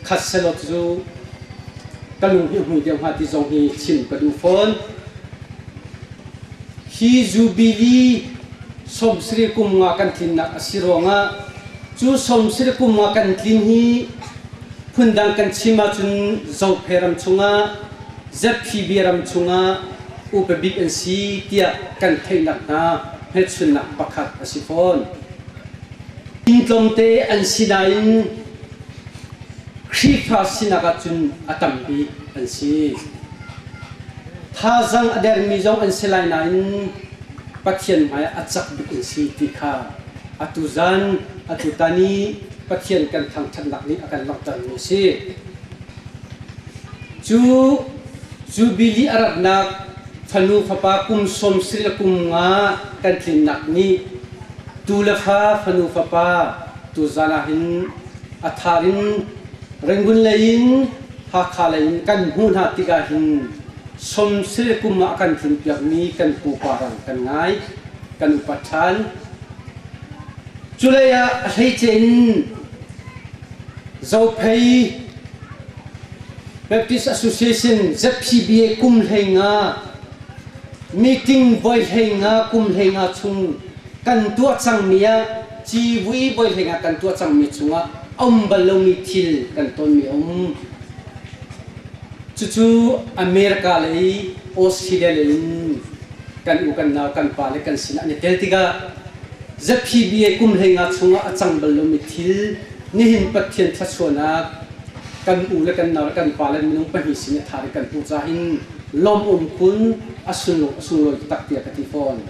Khat selaw cu ka lung hi a hmui deuh hnga ti zong hi chim ka duh fawn. Hi Jubilee 70 kum nga kan tlinnak a si ruangah cu 70 kum nga kan tlin hi phundang kan chim ahcun Zophei ram chungah ZPB ram chungah upa bik an si tiah kan theihnak hna hmelchunnak pakhat a si fawn. Inn tlawmte an si nain Khrihfa sinak ahcun a tam bik an si. Thazang a dermi zong an si lai nain Pathian hmaiah a cak bik an si ti kha atu zan atu tan i Pathian kan thangṭhatnak nih a kan langhtermi a si. Cu Jubilee a ratnak fanu fapa kum 70 le kum nga kan tlinnak nih tu le fa fanu fapa tuzan ah hin a thar in Rangoon lei in Hakha lei in kan hmuh hna tikah hin 70 kum ah a kan tlunpiakmi kan pupa rang kan ngai kan upat ṭhan. Culei ah a hleice in Zophei Baptist Association ZPBA kum 15 meeting voi 15 kum 15 chung kan tuah cangmi ah civui voi 15 kan tuah cangmi chungah a um bal lomi thil kan tonmi a um. Cucu America lei Australia lei in kan u kan nau kan pa le kan sin an i tel tikah ZPBA kum 15 chungah a cang bal lomi thil nihin Pathian thluachuahnak kan u le kan nau le kan pa le minung pahnih sin i thar i kan hmuh caah hin lawmh um khun a sunglawi a sunglawi taktak tiah ka ti fawn.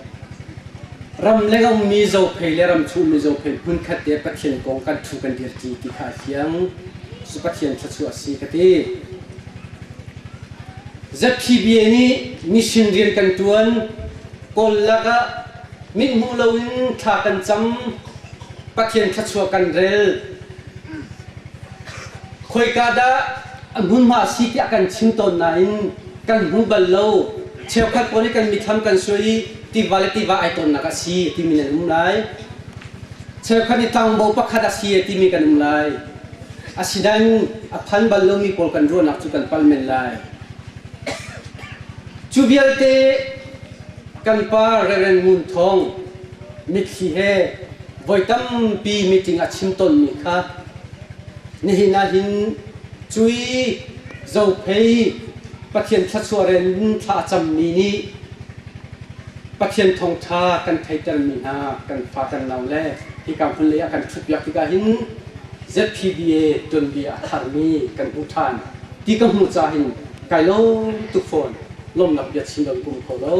Ramleng a ummi Zophei le ramchung ummi Zophei hmunkhat te Pathian kong kan thu kan dirṭi ti kha a fiang. Cu Pathian thluachuah a si ka ti. ZPBA nih mission rian kan ṭuan. Kawl lakah mithmuh loin thla kan cam. Pathian thluachuah kan rel. Khoika dah a hmunhma a si tiah kan chim tawn nain kan hmu bal lo. Cheukhat pawl nih kan mithlam kan suai i tiva le tiva ai tawnnak a si timi nan um lai. Cheukhat nih tlangbo pakhat a si timi kan um lai. Asinain a phan bal lomi pawl kan ruahnak cu kan palh men lai. Cu vialte kan pa Reverend Ngun Thawng mitthli he voi tampi meeting a chim tawnmi kha nihin ah hin cui Zophei Pathian thluachuah ren in thla a cammi nih Pathian thawngṭha kan theitermi hna kan fa kan nau le hika hmun lei ah kan ṭhutpiak tikah hin ZPBA tuanbia a tharmi kan hmu ṭhan ti ka hmuh caah hin kai lawm tuk fawn lawmnak bia chim lo kum kho lo.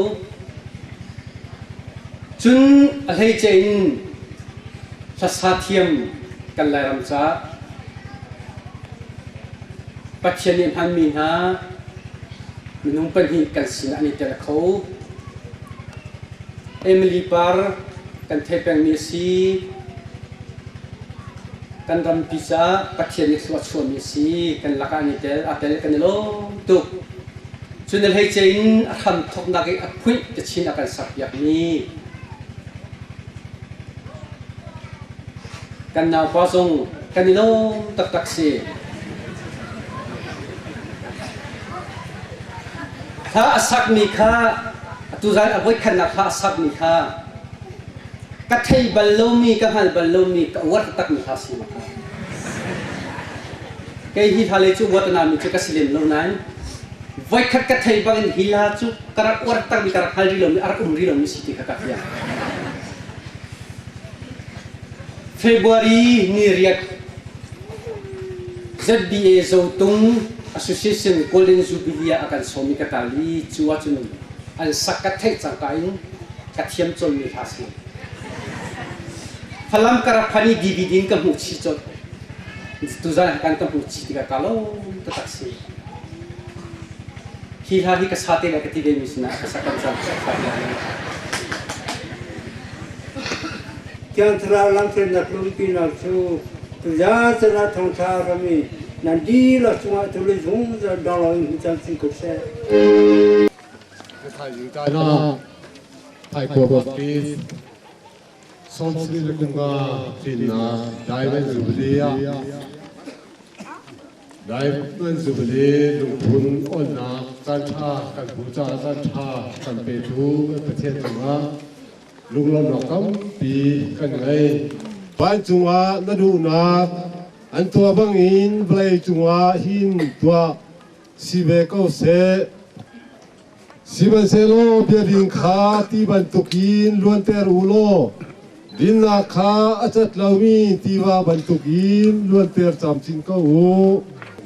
Cun a hleice in hlasa thiam kan Lairam caah Pathian nih hmanmi hna minung pahnih kan sinah an i tel kho. Emily Par kan theih pengmi a si. Kan rampi caah Pathian nih thlua a chuahmi a si. Kan lakah an i tel, aa tel kan i lawm tuk. Cun a hleice in a hramthawknak i a phuih techin a kan sakpiakmi kan naupa zong kan i lawm taktak si. Hla a sakmi kha atu zan a voikhatnak hla a sakmi kha ka thei bal lomi ka hngal bal lomi ka uar taktakmi hla si ma kha. Kei hi hla lei cu uatanami cu ka si lem lo nain voikhat ka thei bangin hi hla cu ka rak uar takmi ka rak hngal rih lomi a rak um rih lomi si ti kha ka fiang. February ni riat ZBA Zotung Association Golden Jubilee ah a kan sawm i ka kal i cu ahcun an sak ka theih cangka in ka thiam colmi hla si. Falam ka rak phan i DVD in ka hmuh chih colh. Tuzan kan ka hmuh chih tikah ka lawm taktak si. Hi hla hi ka sa te lai ka ti ve mi sinah ka sak kan cang. Thiang Thlarau langhternak lungpinak cu tuzan chan ah thawngṭha rami nan dihlak cungah tuli zungzal dong loin hmu camcin ko seh. Thaikua Baptist Sawmsarih le kum nga tlinnak Diamond Jubilee ah. Dai Jubilee lungphun onnak caanṭha kan hmu caah caanṭha kan petu kan Pathian cungah lunglawmhnak tampi kan ngei. Vancung ah na duhnak an tuah bangin vawlei cungah hin tuah si ve ko seh. Sihmanhsehlaw biading kha ti bantukin luanter u law dinnak kha a cat lomi tiva bantukin luanter camcin ko u.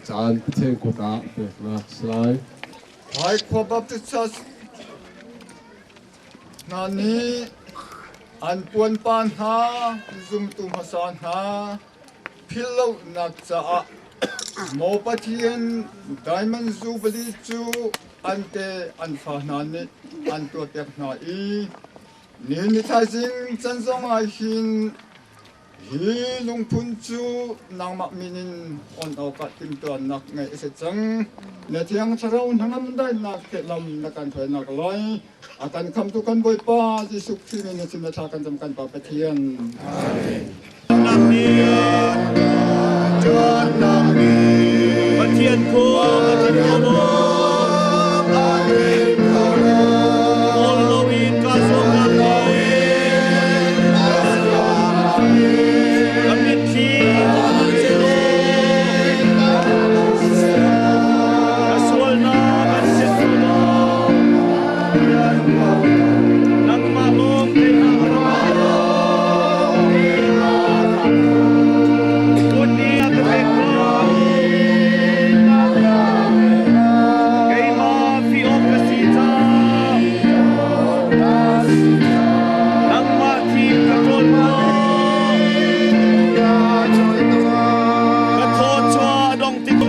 Caan Pathian kut ah peknak si lai. Haikhua Baptist Church hna nih an puanpa hna zumtu hmasa hna philhlonak caah Maw Pathian Diamond Jubilee cu an te an fa hna nih an tuahpiak hna i nihin ni thaizing can zong ah hin hi lungphun cu nangmah min in on awkah timhtuahnak ngeih a si cang. Na Thiang Thlarau hnangam daihnak he lam na kan hruainak lai. A kan khamtu kan Bawipa Jesuh Khrih min in na thla kan cam kan Pa Pathian. Pathian ko Pathian ko All loin ka so ka Ka mitthli Ka sualnak an set Nangmah lawng Keimah fi awk ka si caah nangmah thim ka ṭawl Ka thawchuah dong tik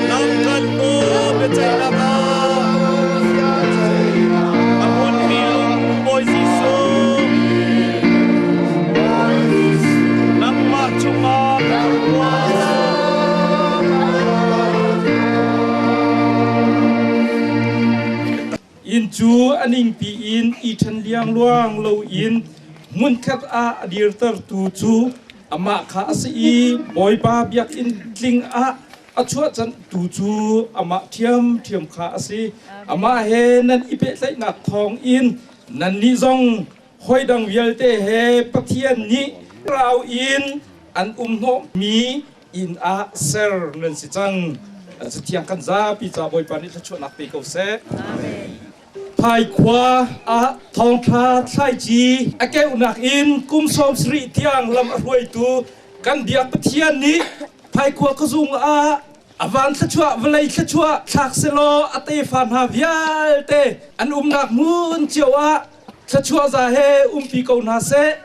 Nang kan mu biaceihnak ah a hmunmi lung Bawi Jesuh nangmah chungah ka ruah. Inn cu a ningpi in i ṭhen liangluang loin hmunkhat ah a dirtertu cu amah kha a si i Bawipa biakinn tling ah a chuahcanhtu cu amah ṭhiamṭhiam kha a si. Amah he nan i pehtlaihnak thawngin nannih zong hawi dang vialte he Pathian nih rau in an um hnawhmi inn ah ser nan si cang. Cathiang kan zapi ca Bawipa nih thluachuahnak pe ko seh. Phaikhua ah thawngṭha thlaici a keuhnak in kum 70 tiang lam a hruaitu kan biak Pathian nih Phaikhua khuazung ah a van thluachuah vawlei thluachuah thlak selaw a tefa hna vialte an umnak hmun cio ah thluachuah za he umpi ko hna seh.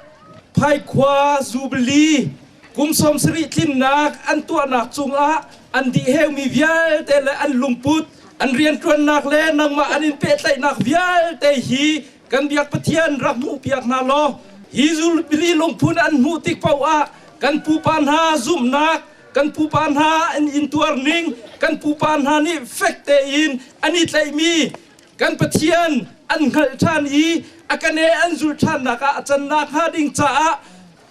Phaikhua Jubilee kum 70 tlinnak an tuahnak cungah an dihheumi vialte le an lungput an rianṭuannak le nangmah an in pehtlaihnak vialte hi kan biak Pathian rak hmuhpiak hna law hi Jubilee lungphun an hmuh tik paoh ah kan pupa hna zumhnak kan pupa hna an intuar ning kan pupa hna nih fek tein an i tlaihmi kan Pathian an hngalh ṭhan i a kan he an zulh ṭhannak ah a cannak hnga ding caah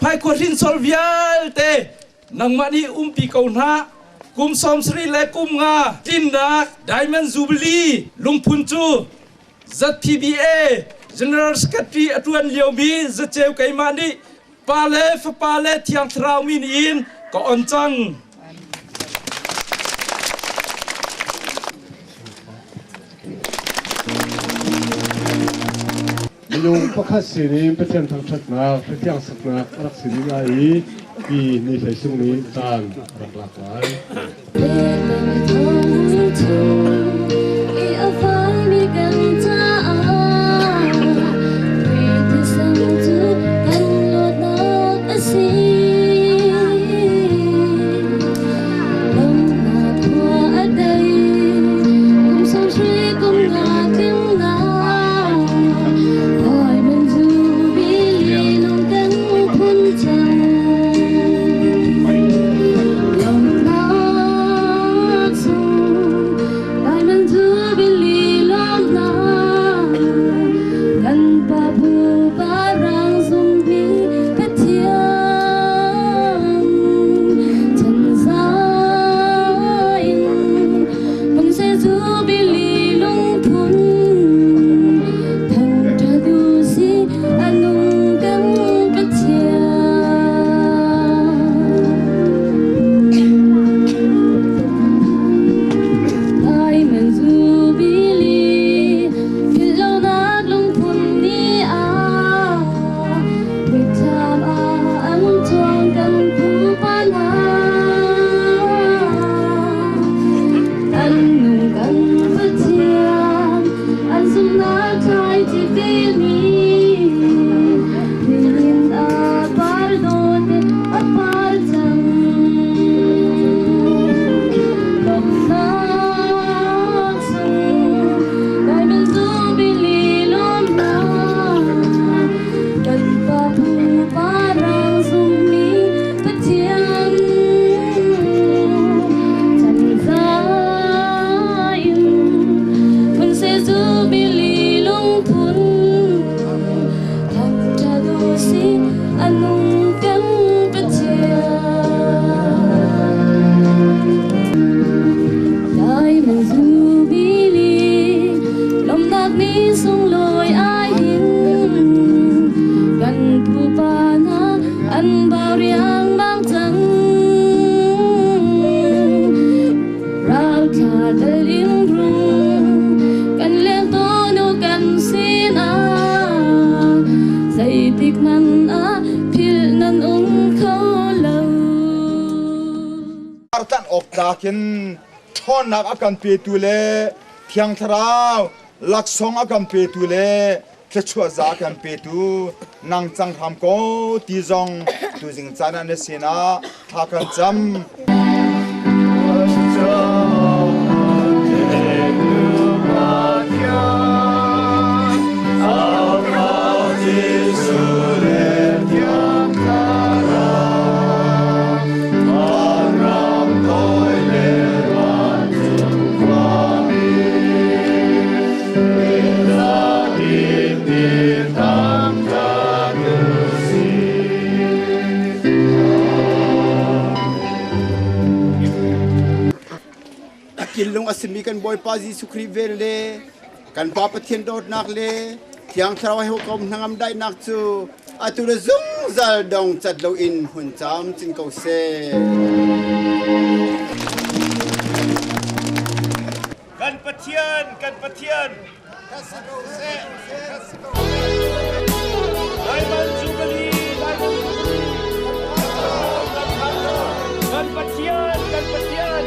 Phaikhua hrinsor vialte nangmah nih umpi ko hna. Kum 70 le kum nga tlinnak Diamond Jubilee lungphun cu ZPBA General Secretary a ṭuan liomi Zaceu keimah nih Pa le Fapa le Thiang Thlarau min in ka on cang. Minung pakhat sinin Pathian thangṭhatnak, Pathian saknak a rak si ding lai i ti ni hlei sung nih caan a rak lak lai. Riangmang cang Rauthla dal in rung Kan leng tawn u kan sinah Zeitik hmanh ah philh nan um kho lo. Artan awk tlak in ṭhawnnak a kan petu le Thiang Thlarau laksawng a kan petu le thluachuah za a kan petu nang cang hram ko ti zong tuzing caan ah na sinah thla kan cam. A killung a simi kan Bawipa Jesuh Khrih vel le kan Pa Pathian dawtnak le Thiang Thlarau he hukom hnangam daihnak cu atu le zungzal dong cat loin hun camcin ko seh. Kan Pathian, kan Pathian. Diamond Jubilee, Diamond Jubilee. Kan Pathian, kan Pathian.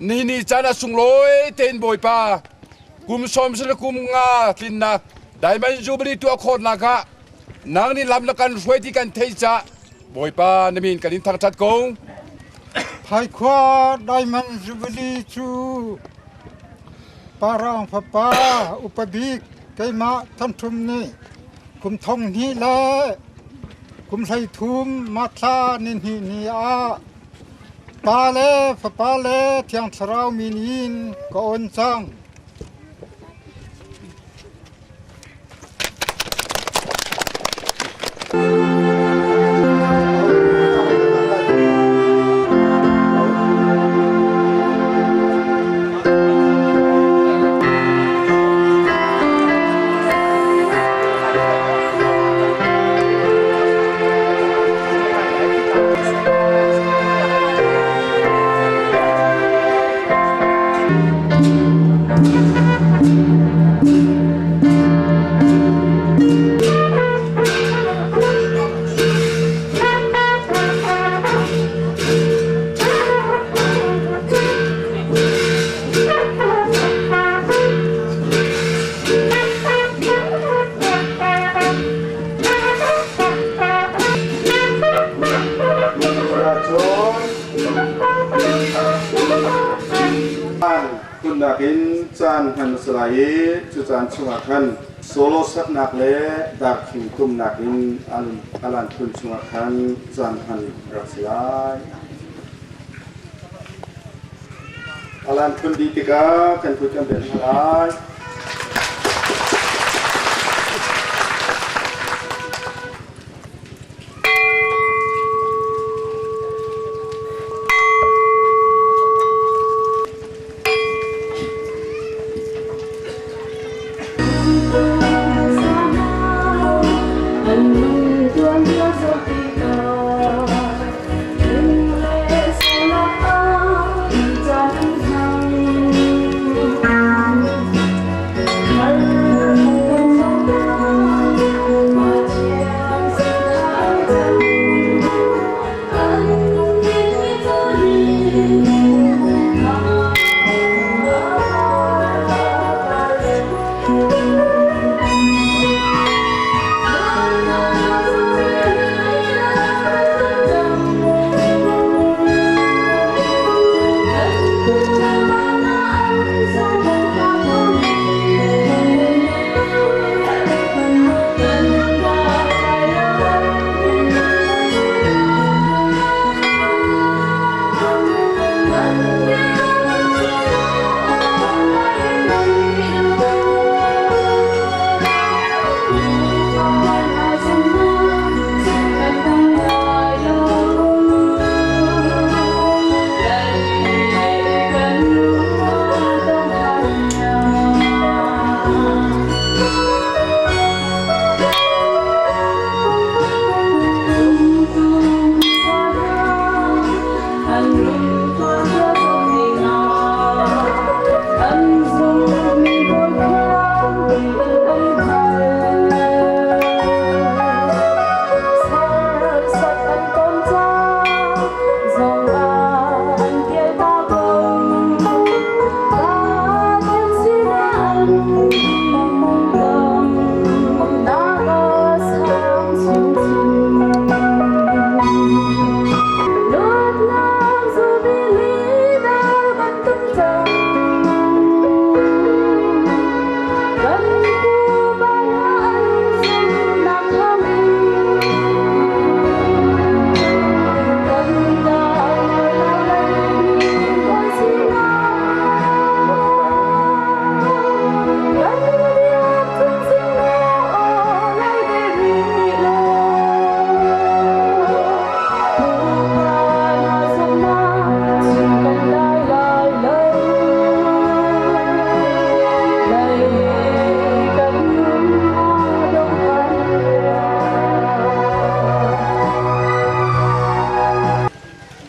Nihin caan ah sunglawi tein Bawipa kum 35 tlinnak Diamond Jubilee tuah khawhnak ah nang nih lam na kan hruai ti kan theih cah Bawipa na min kan in thangṭhat ko. Phaikhua Diamond Jubilee cu Parang fapa upa bik keimah Thanthum nih kum 2000 le kum 13 Mathla ni hnih ni ah Pa le Fapa le Thiang Thlarau min in ka on cang. phunnak in caan hman a si lai i cu caan chungah khan solo saknak le darkhing tumnak in alan phun chungah khan caan hman rak si lai. Alan phun dih tikah kan kut kan bel hna lai.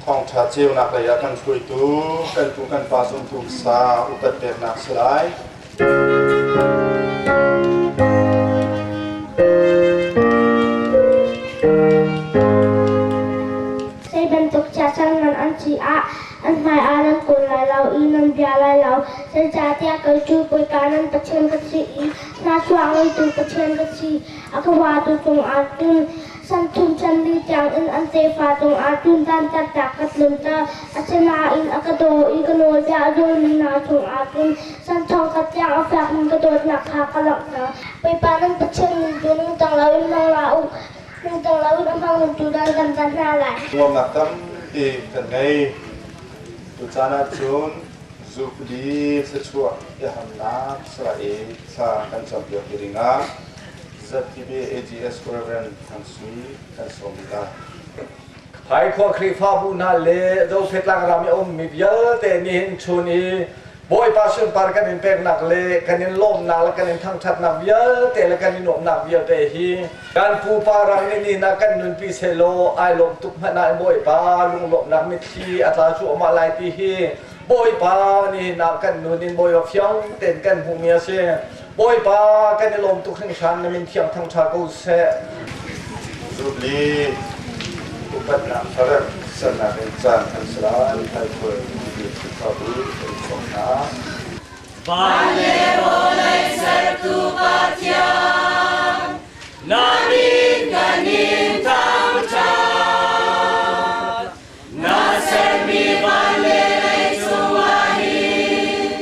Thawngṭha ceunak lei ah kan hruaitu kan pu kan pa zumtu sa upat peknak si lai. Zei bantuk chiahcang nan an si ah an hmai ah nan kawl lai lo i nan bia lai lo. Zeicahtiah kei cu Bawipa nan Pathian ka si i hnahchuah ngeitu Pathian ka si. A ka huatu cungah cun santhum chanli tiangin an tefa cungah cun dantatnak ka tlunter. Asinain a ka daw i ka nawlbia a zulmi hna cungah cun santhong khat tiang a fekmi ka dawtnak kha ka langhter. Bawipa nan Pathian min cu ningcang loin hmang hlah u, ningcang loin a hmangmi cu dan kan tan hna lai. Nuamnak tampi kan ngei. Tucaan ahcun zupli thluachuah biahamnak Israel thla kan campiak te dingah ZTB AGS Reverend Thang Sui kan sawm ta. Phaikhuah Khrihfabu hna le Zofetlang ram i a ummi vialte nihin chun i Bawipa sunpar kan in peknak le kan in lawmnak le kan in thangṭhatnak vialte le kan i nuamhnak vialte hi kan pupa ram nih ni na kan nunpi sehlaw ai lawm tuk hmanh ah Bawipa lunglawmhnak mitthli a tla cuahmah lai ti hi Bawipa nih na kan nun in Bawipa fiang tein kan hmuhmi a si. Bawipa kan i lawm tuk hringhran na min thiang thangṭha ko seh. Zubli upatnak farak sernak in caan an si lai thaikhual timi Khrihfabu kan sawm hna. Van le vawlei sertu Pathian, na min kan in thangṭhat. Na sermi van le lei cungah hin.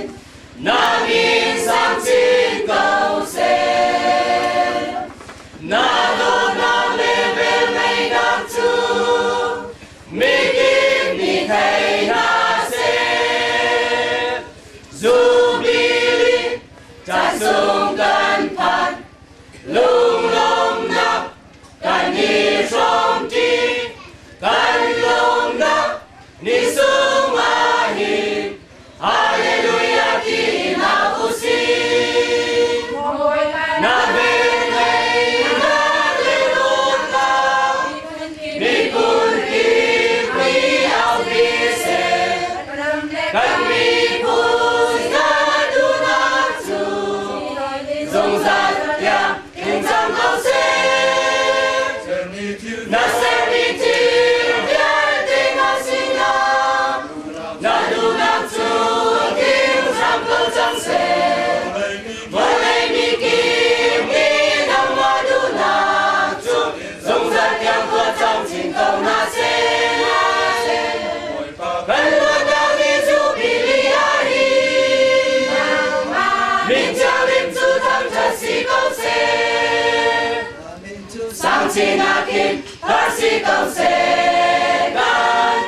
sinak hin har si ko seh kan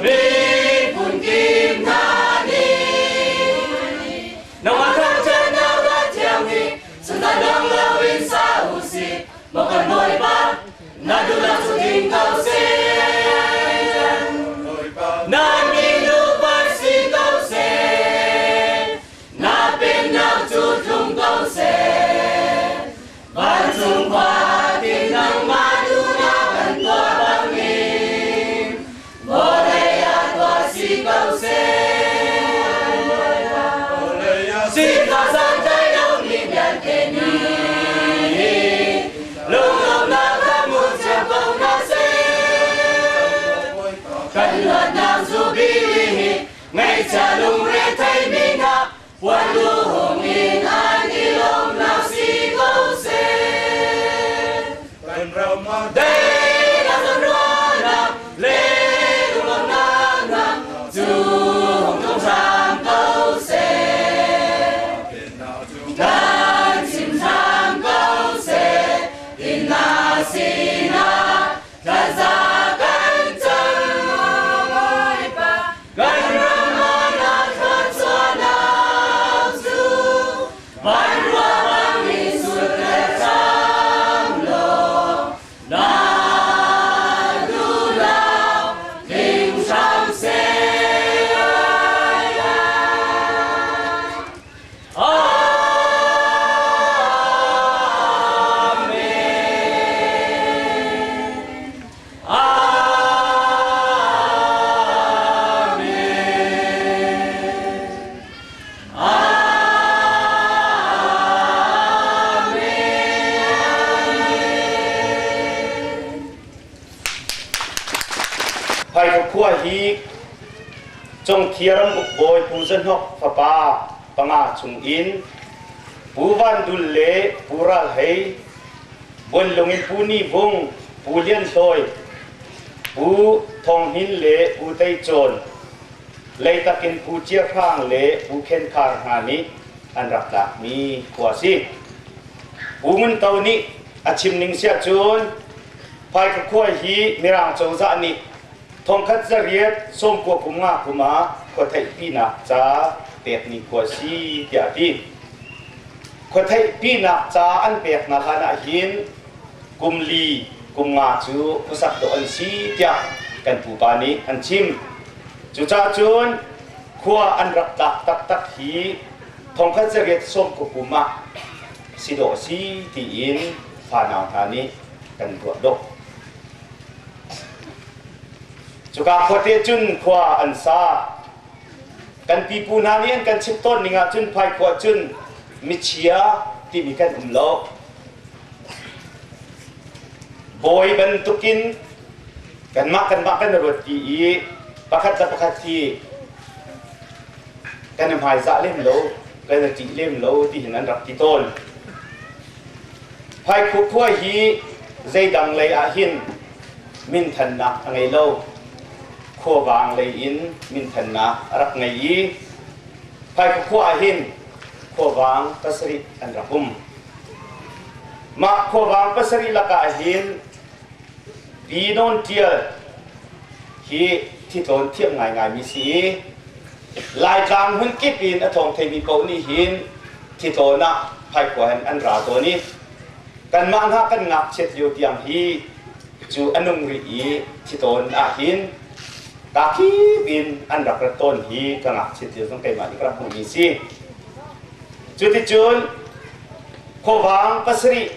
miphun kip hna nih. Nangmah thangṭhatnak la thiang hi chunzan dong loin sa u sih, maw kan Bawipa, na duhnak cu tling ko seh. Na min upat si ko seh, na pennak cu tlung ko seh. Vancung khua tin nangmah duhnak an tuah bangin, vawlei ah tuah si ko seh. Sifak santlai lomi vialte nih lunglawmhnak kan hmu cio ko hna seh. Kan luatnak zubili hi ngaihchia lungre theimi hna puan luhung in an i lawmnak si ko seh. Kan ram ah daihnak kan ruahnak le lunglawmhnak hna cu hung tlung hram ko seh. Kan chim hram ko seh, dinnak sinak thlaza kan cam. Kan ram ah na thluachuahnak cu van ruah bangin sul le hram law na duhnak tling hram seh. Amen. Phaikha khua hi Congthia ram ukbawi Pu Za Hnok fapa panga chung in Pu Van Dul le Pu Ral Hei Buanlung in Pu Ni Vung, Pu Lian Hlawi, Pu Thawng Hnin le Pu Tei Cawn, Leitak in Pu Cia Hrang le Pu Khen Khar hna nih an rak tlakmi khua a si. Pu Ngun To nih a chim ning siah cun Phaikha khua hi Mirang cozah nih thongkhat zariat sawmkua kum nga kum ah khua theihpinak ca pekmi khua a si tiah a ti. Khua theihpinak ca an peknak hlan ah hin kum li kum nga cu khuasak dawh an si tiah kan pupa nih an chim. Cucaah cun khua an rak tlak taktak hi thongkhat zariat sawmkua kum ah si dawh a si tiin fanau hna nih kan ruah dawh. Cuka khuate cun khua an sa. Kan pipu hna nih an kan chimh tawn ning ah cun phaikhua cun michia timi kan um lo. Bawi bantukin kanmah kanmah kan ruat ti i pakhat le pakhat hi kan i hmaizah lem lo, kan i ṭih lem lo ti hin an rak ti tawn. Phaikhu khua hi zeidang lei ah hin minthannak a ngei lo. Khuavang lei in minthannak a rak ngei i Phaikhu khua ah hin khuavang pasarih an rak um. Mah khuavang pasarih lakah hin Pi Nawn Ṭial hi thitlawn thiam ngaingaimi si i Laitlang hmun kip in a thawng theimi paoh nih hin thitlawn ah phaikhua hin an ra tawn i kanmah hna kan ngakchiat lio tiang hi cu a nung rih i thitlawn ah hin kakip in an rak rat tawn hi ka ngakchiat lio zong keimah nih ka rak hmuhmi si. Cuticun khuavang pasarih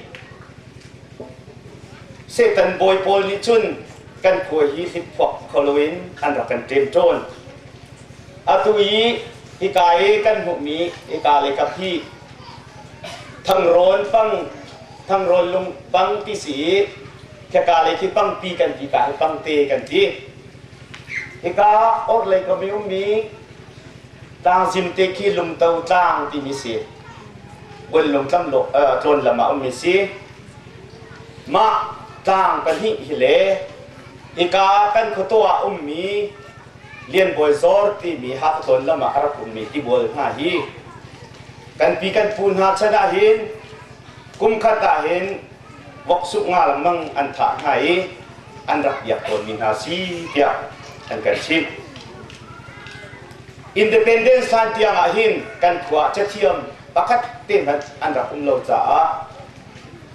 Satan bawi pawl nih cun kan khua hi hliphuak kho loin an rak kan ṭem ṭawn. Atu i hika i kan hmuhmi hika le kap hi thangrawn pang thangrawn lung pang ti si i kheka lei khi pangpi kan ti ka hi pangte kan ti. Hika orhlei kam i ummi tlangzim te khi lungto tlang timi si. Buanlung tlawn lam ah ummi si. Mah tlang pahnih hi le hika kan khuataw ah ummi Lianbawi Zawr timi Hakha tlawn lam ah a rak ummi tibual hna hi kan pi kan pu hna chan ah hin kum khat ah hin Voksuk nga lengmang an thah hna i an rak biak tawnmi hna si tiah an kan chimh. Independence hlan tiang ah hin kan khua cathiam pakhat te hmanh an rak um lo caah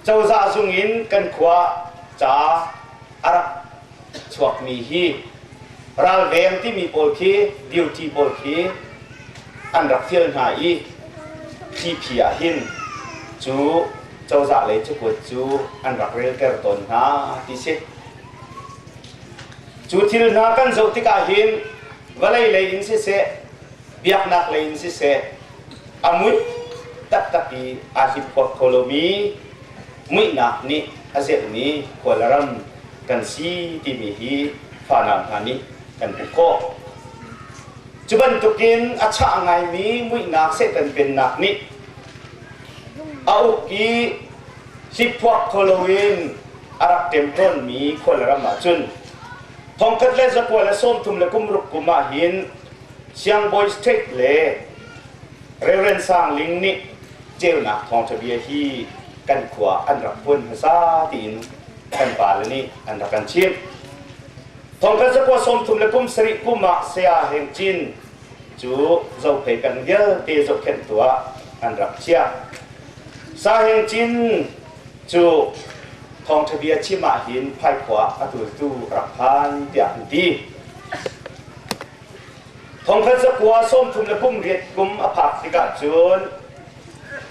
cozah zung in kan khua ca a rak chuakmi hi ralveng timi pawl khi duty pawl khi an rak fial hna i thli ah hin cu cozah lei cakuat cu an rak relter tawn hna ti si. Cu thil hna kan zoh tikah hin vawlei lei in siseh biaknak lei in siseh a mui taktak i aa hliphuak kho lomi muihnak nih a zelhmi Kawlram kan si timi hi fanau hna nih kan hmuh khawh. Cu bantukin a chah ngaimi muihnak Satan pennak nih a uk i hliphuak kho loin a rak ṭemṭawnmi Kawlram ahcun 1936 kum ah hin Siangbawi State le Reverend Sang Ling nih ceunak thawngṭha bia hi kan khua an rak phuan hmasa tiin kan pale nih an rak kan chimh. 1937 kum ah Saya Heng Cin cu Zophei peng vialte zohkhenhtu ah an rak chiah. Sa Heng Cin cu thawngṭha bia chim ah hin Phaikhua a tultu a rak phan tiah an ti. 1938 kum a phak tikah cun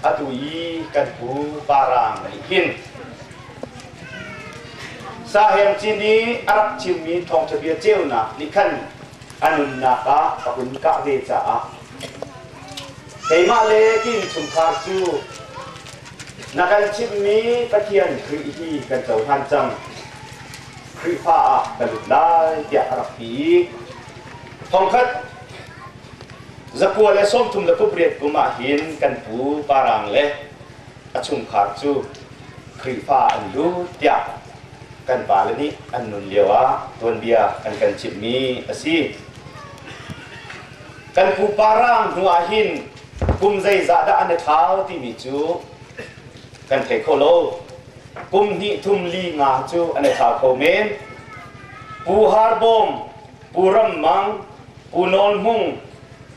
atu i kan pu Parang nih hin Saheng Cin i a rak chimmi thawngṭha bia ceunak nih khan a nunnak ah a hun kah ve caah keimah le ka innchungkhar cu na kan chimhmi Pathian Khrih hi kan cohlan cang. Khrihfa ah ka lut lai tiah a rak ti i 1938 kum ah hin kan pu Parang le a chungkhar cu Khrihfa an lut tiah kan pale nih an nun lio ah tuanbia an kan chimhmi a si. Kan pu Parang hnu ah hin kum zeizah dah an i thlau timi cu kan thei kho lo. Kum hnih thum li nga cu an i thlau kho men. Pu Har Bawm, Pu Ram Mang, Pu Nawl Hmung,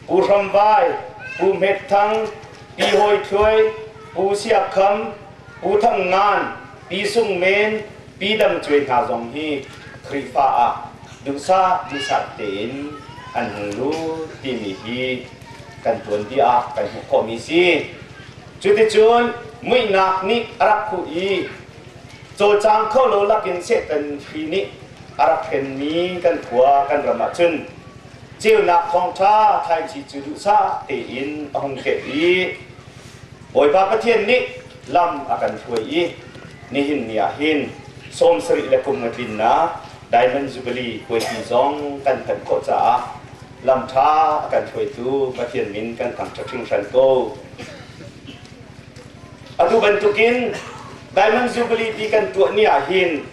Pu Hram Vai, Pu Hmet Thang, Pi Hoi Thluai, Pu Siak Kham, Pu Thang Ngan, Pi Sung Men, Pi Dam Cuai hna zong hi Khrihfa ah duhsah duhsah tein an hung lut timi hi kan tuanbia ah kan hmuh khawhmi si. Cuticun muihnak nih a rak khuh i cawlcang kho lo lakin Satan hri nih a rak hrenmi kan khua kan ram ah cun ceunak thawngṭha thlaici cu duhsah tein a hung keh i Bawipa Pathian nih lam a kan hruai i nihin ni ah hin 70 le kum nga tlinnak Diamond Jubilee puaipi zong kan phanh khawh caah lam ṭha a kan hruaitu Pathian min kan thangṭhat hringhran ko. Atu bantukin Diamond Jubilee ti kan tuah ni ah hin